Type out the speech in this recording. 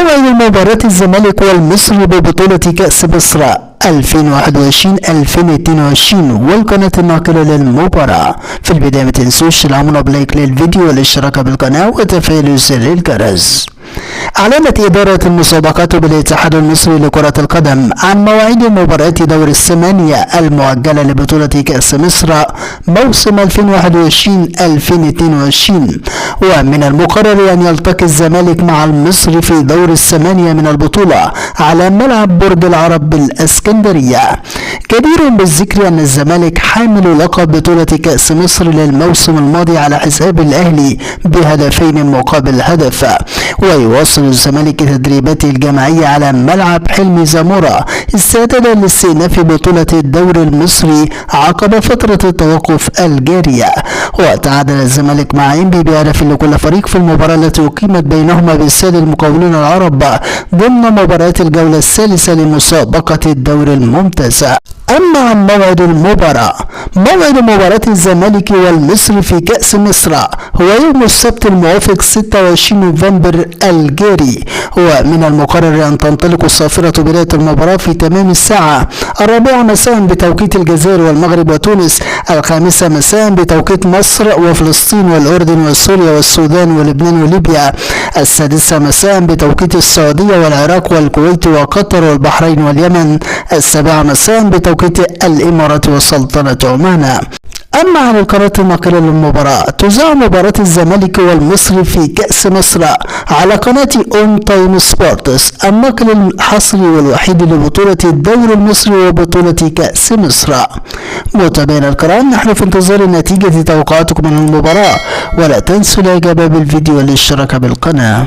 موعد مباراة الزمالك والمصري ببطولة كأس مصر 2021-2022 والقناة الناقلة للمباراة. في البداية ما تنسوش تدعمونا ب like للفيديو والاشتراك بالقناة وتفعيل زر الجرس. أعلنت إدارة المسابقات بالاتحاد المصري لكرة القدم عن مواعيد مباريات دور الثمانية المؤجلة لبطولة كأس مصر موسم 2021-2022، ومن المقرر أن يلتقي الزمالك مع المصري في دور الثمانية من البطولة على ملعب برج العرب بالإسكندرية. جدير بالذكر أن الزمالك حامل لقب بطولة كأس مصر للموسم الماضي على حساب الأهلي بهدفين مقابل هدف، ويواصل الزمالك تدريباته الجماعية على ملعب حلمي زمورة استعدادا لاستئناف بطولة الدوري المصري عقب فترة التوقف الجارية. وتعادل الزمالك مع انبي بهدف لكل فريق في المباراة التي أقيمت بينهما باستاد المقاولون العرب ضمن مباريات الجولة الثالثة لمسابقة الدوري الممتاز. أما عن موعد المباراة، موعد مباراة الزمالك والمصري في كأس مصر هو يوم السبت الموافق 26 نوفمبر الجاري، ومن المقرر أن تنطلق الصافرة بداية المباراة في تمام الساعة 4 مساء بتوقيت الجزائر والمغرب وتونس، 5 مساء بتوقيت مصر وفلسطين والأردن وسوريا والسودان ولبنان وليبيا، 6 مساء بتوقيت السعودية والعراق والكويت وقطر والبحرين واليمن، 7 مساء بتوقيت الإمارات وسلطنة عمان. أما عن القناة الناقلة للمباراة، تذاع مباراة الزمالك والمصري في كأس مصر على قناة أون تايم سبورتس، الناقل الحصري والوحيد لبطولة الدوري المصري وبطولة كأس مصر. متابعينا الكرام، نحن في انتظار نتيجة توقعاتكم من المباراة، ولا تنسوا الإعجاب بالفيديو والاشتراك بالقناة.